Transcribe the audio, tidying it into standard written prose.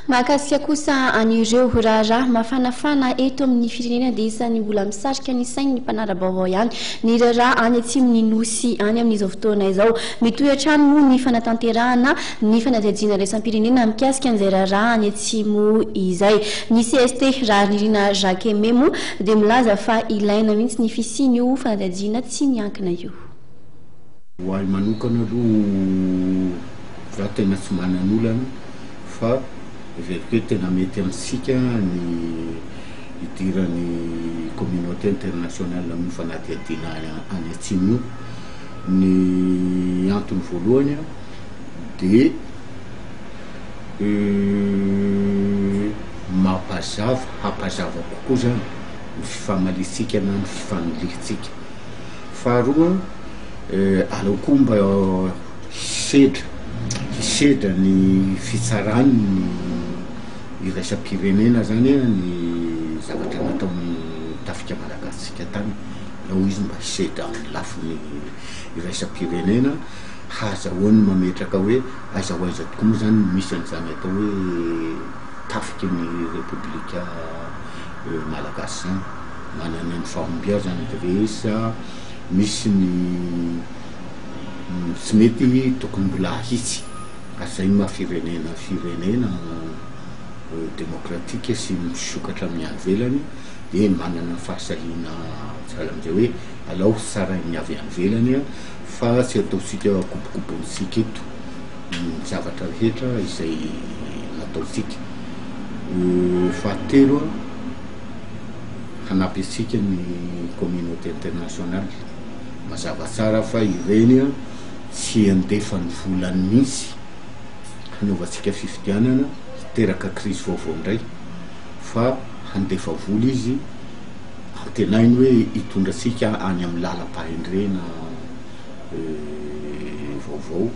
Mahakasika kosa an'ireo raharaha mafanafana eto amin'ny firenena dia isan'ny mbola misarika ny sain'ny mpanara-baovao ihany ny raharaha any atsimon'ny Nosy any amin'izao fotoana izao. Mitohy hatrany moa ny fanatanterahana ny fanadihadiana iraisam-pirenena mikasika an'izay raharaha any atsimo izay. Ny cst Raharinirina Jacques Aimé moa dia milaza fa ilaina mihitsy ny fisian'io fanadihadiana tsy miankina io. Ho ahy manokana aloha za tena tsy manan'olana fa heveriko hoe tena mety amintsika ny hidiran'ny communauté internationale amin'io fanadihadiana any atsimo io. Ny antony voalohany dia mampazava, hampazava kokoa zany ny fifamaliantsika na ny fifaniliantsika. Faharoa, aleo koa mba hisedra, hisedra ny fitsaran'ny iraisam-pirenena zany ny zavatra nataon'ny tafika malagasintsika tany, aleo izy mba hisedra amin'ny lafiny iraisam-pirenena hahazahoany mametraka hoe aiza ho aiza tokoa moa zany no misy an'izany atao hoe tafiky ny repoblika malagasy zany. Manana ny fahombiazany Gresy, misy ny tsy mety tokony mbola ahitsy ary zay no maha firenena firenena demokratika sy misokatra amin'ny any ivelany dia manana ny fahasahiana sahala amin'izay hoe alao tsarain'ny avy any ivelany fa tsy ataontsika kobokobonintsika eto ny zavatra rehetra izay nataontsika. Fahatelo. Hanampy antsika ny communauté internationale. Mazava tsara fa ireny tsy handefa ny volany mihitsy hanaovantsika fifidianana hiteraka crise vaovao indray fa handefa vola izy antenainy hoe hitondra antsika any amin'ny lalam-pahendrena vaovao.